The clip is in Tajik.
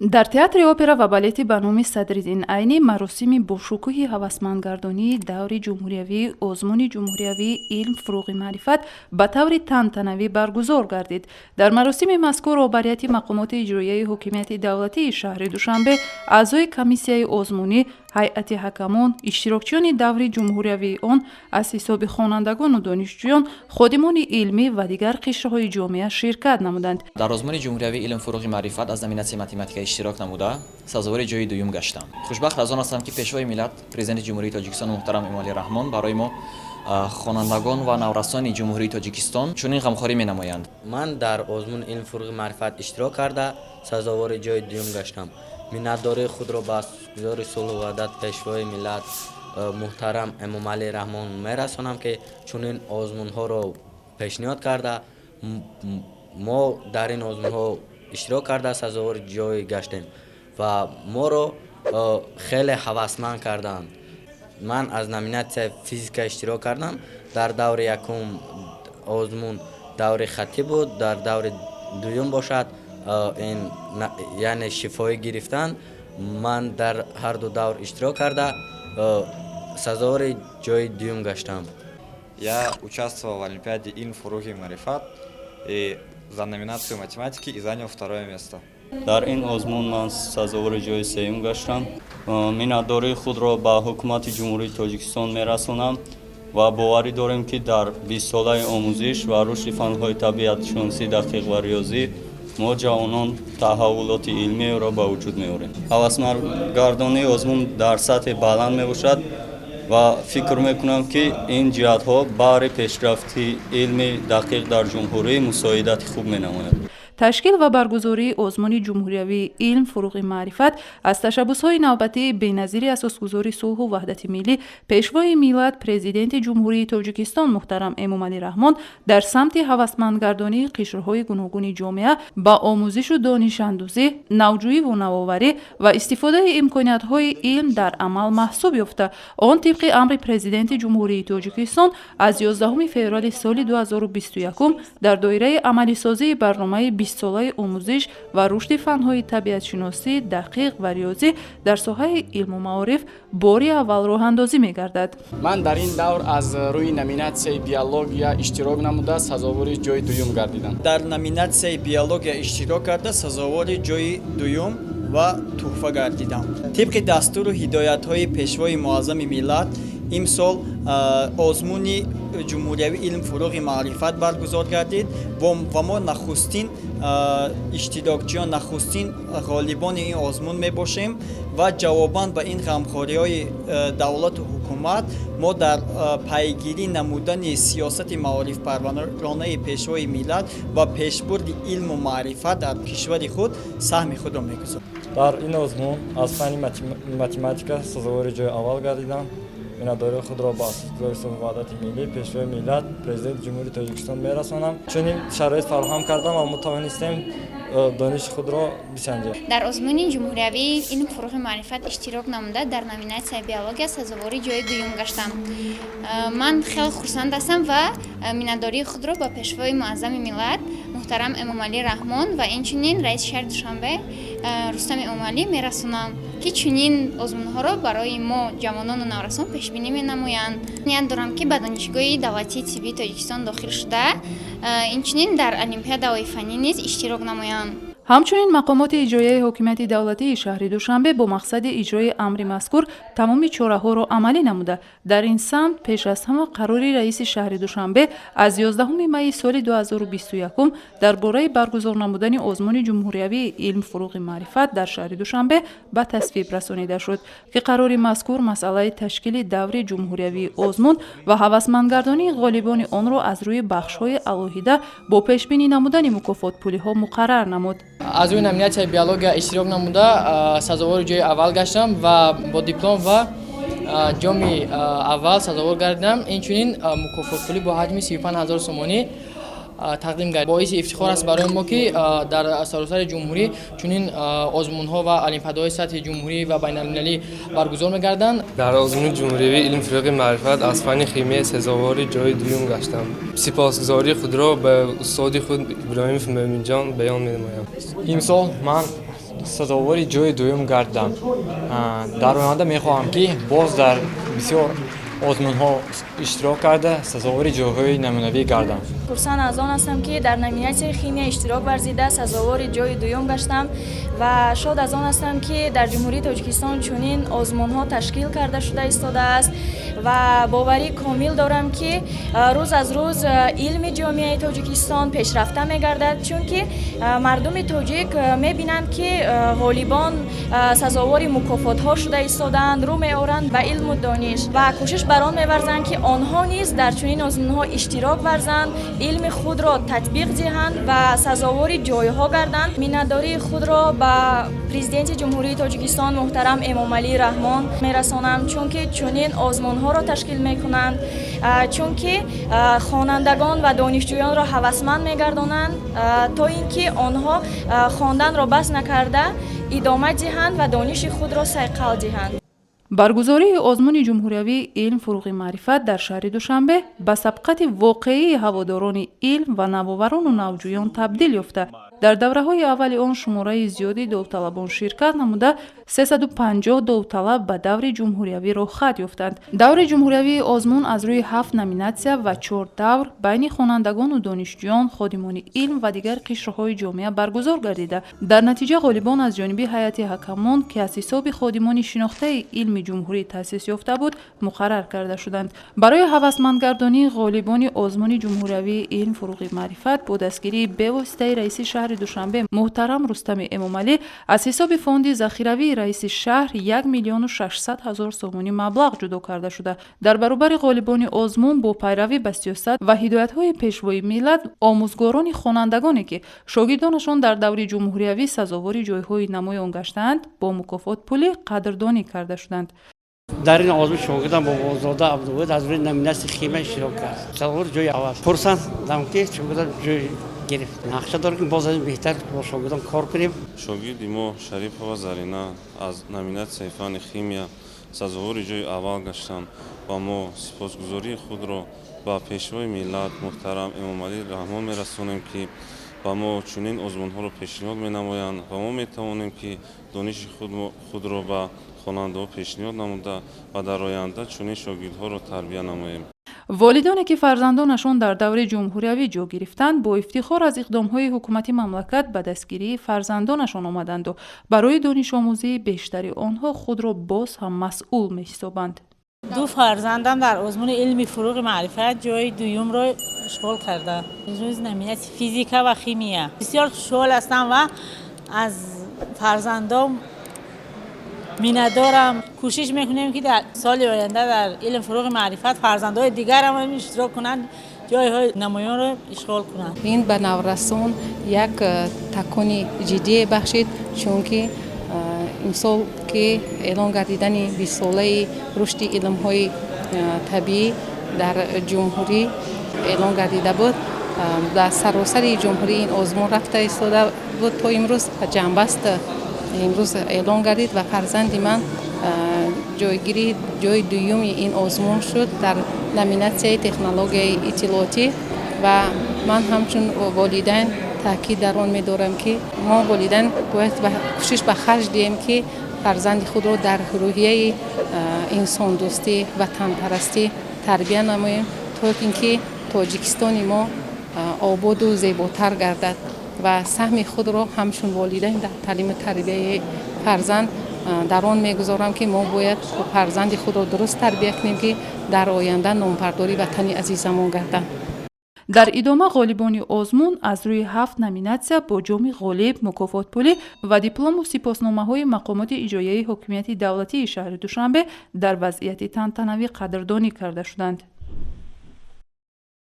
Дар Театри опера ва балети ба номи Садриддин Айнӣ маросими бошукӯҳи ҳавасмандгардонии даври ҷумҳуриявии озмуни ҷумҳуриявии «Илм, фурӯғи маърифат» ба таври тантанавӣ баргузор гардид. Дар маросими мазкур роҳбарияти мақомоти иҷроияи ҳокимияти давлатии шаҳри Душанбе, аъзои комиссияи озмунӣ, ҳайати ҳакамон, иштирокчиёни даври ҷумҳуриявии он аз ҳисоби хонандагону донишҷӯён, ходимони илмӣ ва дигар қишрҳои ҷомеа ширкат намуданд. Дар озмуни ҷумҳуриявии «Илм, фурӯғи маърифат» аз номинатсияи математика иштирок намуда, сазовори ҷои дуюм гаштам. Хушбахт аз он ҳастам, ки Пешвои миллат, Президенти Ҷумҳурии Тоҷикистон муҳтарам Эмомалӣ Раҳмон барои мо, хонандагон ва наврасони Ҷумҳурии Тоҷикистон, чунин ғамхорӣ менамоянд. Ман дар озмуни «Илм, фурӯғи маърифат» иштирок карда, сазовори ҷои дуюм гаштам. Миннатдории худро ба Асосгузори сулҳу ваҳдат, Пешвои миллат муҳтарам Эмомалӣ Раҳмон мерасонам, ки чунин озмунҳоро пешниҳод карда, мо дар ин озмунҳо иштирок карда, сазовори ҷой гаштем ва моро хеле ҳавасманд карданд. Ман аз номинатсияи физика иштирок кардам. Дар даври якум озмун даври хаттӣ буд, дар даври дуюм бошад, ин яъне шифоҳӣ гирифтан. Ман дар ҳарду давр иштирок карда, сазовори ҷои дуюм гаштам. Я участвовал в олимпиаде «Илм, фурӯғи маърифат» и за номинацию математики и занял второе место. Дар ин озмун ман сазовори ҷои сеюм гаштам. Миннатдории худро ба Ҳукумати Ҷумҳурии Тоҷикистон мерасонам ва боварӣ дорем, ки дар 20-солаи омӯзиш ва рушди фанҳои табиатшиносӣ, дақиқ ва риёзӣ мо, ҷавонон, таҳаввулоти илмиро ба вуҷуд меорем. Ҳавасмандгардонии озмун дар сатҳи баланд мебошад ва фикр мекунам, ки ин ҷиҳатҳо баҳри пешрафти илми дақиқ дар ҷумҳурӣ мусоидати хуб менамояд. Ташкил ва баргузории озмуни ҷумҳуриявии «Илм, фурӯғи маърифат» аз ташаббусҳои навбатии беназири Асосгузори сулҳу ваҳдати миллӣ, Пешвои миллат, Президенти Ҷумҳурии Тоҷикистон муҳтарам Эмомалӣ Раҳмон дар самти ҳавасмандгардонии қишрҳои гуногуни ҷомеа ба омӯзишу донишандӯзӣ, навҷӯиву навоварӣ ва истифодаи имкониятҳои илм дар амал маҳсуб ёфта, он тибқи амри Президенти Ҷумҳурии Тоҷикистон аз 11 феврали соли 2021 дар доираи амалисозии барномаи 20-солаи омӯзиш ва рушди фанҳои табиатшиносӣ, дақиқ ва риёзӣ дар соҳаи илму маориф бори аввал роҳандозӣ мегардад. Ман дар ин давр аз рӯи номинатсияи биология иштирок намуда, сазовори ҷои дуюм гардидам. Дар номинатсияи биология иштирок карда, сазовори ҷои дуюм ва туҳфа гардидам. Тибқи дастуру ҳидоятҳои Пешвои муаззами миллат, имсол озмуни ҷумҳуриявии «Илм, фурӯғи маърифат» баргузор гардид ва мо нахустин иштирокчиён, нахустин ғолибони ин озмун мебошем ва ҷавобан ба ин ғамхориҳои давлату ҳукумат мо дар пайгирӣ намудани сиёсати маорифпарваронаи Пешвои миллат ва пешбурди илму маърифат дар кишвари худ саҳми худро мегузорем. Дар ин озмун аз фанни математика сазовори ҷои аввал гардидам. Миннатдории худро ба Асосгузори сулҳу ваҳдати миллӣ, Пешвои миллат, Президенти Ҷумҳурии Тоҷикистон мерасонам. Чунин шароит фароҳам кардам ва мо тавонистем дониши худро бисанҷем. Дар озмуни ҷумҳуриявии «Илм, фурӯғи маърифат» иштирок намуда, дар номинатсияи биология сазовори ҷои дуюм гаштам. Ман хеле хурсанд ҳастам ва миннатдории худро ба Пешвои муаззами миллат муҳтарам Эмомалӣ Раҳмон ва инчунин раиси шаҳри Душанбе Рустами Эмомалӣ мерасонам, ки чунин озмунҳоро барои мо, ҷавонону наврасон, пешбинӣ менамоянд. Ният дорам, ки ба Донишгоҳи давлатии тиббии Тоҷикистон дохил шуда, инчунин дар олимпиадаҳои фаннӣ низ иштирок намоям. Ҳамчунин мақомоти иҷроияи ҳокимияти давлатии шаҳри Душанбе бо мақсади иҷрои амри мазкур тамоми чораҳоро амалӣ намуда, дар ин самт пеш аз ҳама қарори раиси шаҳри Душанбе аз 11 майи соли 2021 дар бораи баргузор намудани озмуни ҷумҳуриявии «Илм, фурӯғи маърифат» дар шаҳри Душанбе ба тасвиб расонида шуд, ки қарори мазкур масъалаи ташкили даври ҷумҳуриявии озмун ва ҳавасмандгардонии ғолибони онро аз рӯи бахшҳои алоҳида бо пешбинӣ намудани мукофотпулиҳо муқаррар намуд. Аз рӯи номинатсияи биология иштирок намуда, сазовори ҷои аввал гаштам ва бо диплом ва ҷоми аввал сазовор гардидам. Инчунин мукофотпулӣ бо ҳаҷми 35 000 сомонӣ. Тақдим гардид. Боиси ифтихор аст барои мо, ки дар саросари ҷумҳурӣ чунин озмунҳо ва олимпиадаҳои сатҳи ҷумҳурӣ ва байналмилалӣ баргузор мегарданд. Дар озмуни ҷумҳуриявии илм, фурӯғи маърифат аз фанни химия сазовори ҷои дуюм гаштам. Сипосгузории худро ба устоди худ Иброҳимов Мӯминҷон баён менамоям. Имсол ман сазовори ҷои дуюм гардидам. Дар оянда мехоҳам, ки боз дар бисёр озмунҳо иштирок карда, сазовори ҷойҳои намунавӣ гардам. Хурсанд аз он ҳастам, ки дар номинатсияи химия иштирок варзида, сазовори ҷои дуюм гаштам ва шод аз он ҳастам, ки дар Ҷумҳурии Тоҷикистон чунин озмунҳо ташкил карда шуда истодааст ва боварӣ комил дорам, ки рӯз аз рӯз илми ҷомеаи Тоҷикистон пешрафта мегардад, чунки мардуми тоҷик мебинанд, ки ғолибон сазовори мукофотҳо шуда истодаанд, рӯ меоранд ба илму дониш ва кӯшиш бар он меварзанд, ки онҳо низ дар чунин озмунҳо иштирок варзанд, илми худро татбиқ диҳанд ва сазовори ҷойҳо гарданд. Миннатдории худро ба Президенти Ҷумҳурии Тоҷикистон муҳтарам Эмомалӣ Раҳмон мерасонам, чунки чунин озмунҳоро ташкил мекунанд, чунки хонандагон ва донишҷӯёнро ҳавасманд мегардонанд, то ин ки онҳо хонданро бас накарда идома диҳанд ва дониши худро сайқал диҳанд. Баргузории озмуни ҷумҳуриявии илм, фурӯғи маърифат дар шаҳри Душанбе ба сабқати воқеии ҳаводорони илм ва навоварону навҷӯён табдил ёфта, дар давраҳои аввали он шумораи зиёди довталабон ширкат намуда, 350 довталаб ба даври ҷумҳуриявӣ роҳхат ёфтанд. Даври ҷумҳуриявии озмун аз рӯи ҳафт номинатсия ва чор давр байни хонандагону донишҷӯён, ходимони илм ва дигар қишрҳои ҷомеа баргузор гардида, дар натиҷа ғолибон аз ҷониби ҳайати ҳакамон, ки аз ҳисоби ходимони шинохтаи илми ҷумҳурӣ таъсис ёфта буд, муқаррар карда шуданд. Барои ҳавасмандгардонии ғолибони озмуни ҷумҳуриявии илм, фурӯғи маърифат бо дастгирии бевоситаи раиси шаҳри Душанбе муҳтарам Рустами Эмомалӣ аз ҳисоби фонди захиравии раиси шаҳр 1 600 000 сомонӣ маблағ ҷудо карда шуда, дар баробари ғолибони озмун бо пайравӣ ба сиёсат ва ҳидоятҳои Пешвои миллат, омӯзгорони хонандагоне, ки шогирдонашон дар даври ҷумҳуриявӣ сазовори ҷойҳои намоён гаштаанд, бо мукофот пулӣ қадрдонӣ карда шуданд. Дар ин озмун шогирдам Бобозода Абдувоҳид аз рӯи номинатсияи химия иштирок кард, сазовори ҷои аввал. Хурсандам, ки шогирдам ҷой гирифт. Нақша дорем, ки боз аз ин беҳтар бо шогирдон кор кунем. Шогирди мо Шарипова Зарина аз номинатсияи фанни химия сазовори ҷои аввал гаштанд ва мо сипосгузории худро ба Пешвои миллат муҳтарам Эмомалӣ Раҳмон мерасонем, ки ба мо чунин озмунҳоро пешниҳод менамоянд ва мо метавонем, ки дониши худро ба хонандаҳо пешниҳод намуда ва дар оянда чунин шогирдҳоро тарбия намоем. Волидоне, ки фарзандонашон дар даври ҷумҳуриявӣ ҷо гирифтанд, бо ифтихор аз иқдомҳои ҳукумати мамлакат ба дастгирии фарзандонашон омаданду барои донишомӯзии бештари онҳо худро боз ҳам масъул меҳисобанд. Ду фарзандам дар озмуни илми фурӯғи маърифат ҷои дуюмро ишғол карданд, номинатсияи физика ва химия. Бисёр хушҳол ҳастам ва аз фарзандом миннатдорам. Кӯшиш мекунем, ки дар соли оянда дар илм фурӯғи маърифат фарзандҳои дигарам иштирок кунанд, ҷойҳои намоёнро ишғол кунанд. Ин ба наврасон як такони ҷиддие бахшид, чунки имсол, ки эълон гардидани 20-солаи рушди илмҳои табиӣ дар ҷумҳурӣ эълон гардида буд, дар саросари ҷумҳурӣ ин озмун рафта истода буд, то имрӯз ҷамъбаст имрӯз эълон гардид ва фарзанди ман ҷойгири ҷои дуюми ин озмун шуд дар номинатсияи технологияи иттилоотӣ. Ва ман ҳамчун волидайн таъкид дар он медорам, ки мо волидайн бояд кӯшиш ба харҷ диҳем, ки фарзанди худро дар рӯҳияи инсондӯстӣ, ватанпарастӣ тарбия намоем, то ин ки Тоҷикистони мо ободу зеботар гардад ва саҳми худро ҳамчун волидайн дар таълиму тарбияи фарзанд дар он мегузорам, ки мо бояд фарзанди худро дуруст тарбия кунем, ки дар оянда номбардори ватани азизамон гарданд. Дар идома ғолибони озмун аз рӯи ҳафт номинатсия бо ҷоми ғолиб, мукофотпулӣ ва диплому сипосномаҳои мақомоти иҷроияи ҳокимияти давлатии шаҳри Душанбе дар вазъияти тантанавӣ қадрдонӣ карда шуданд.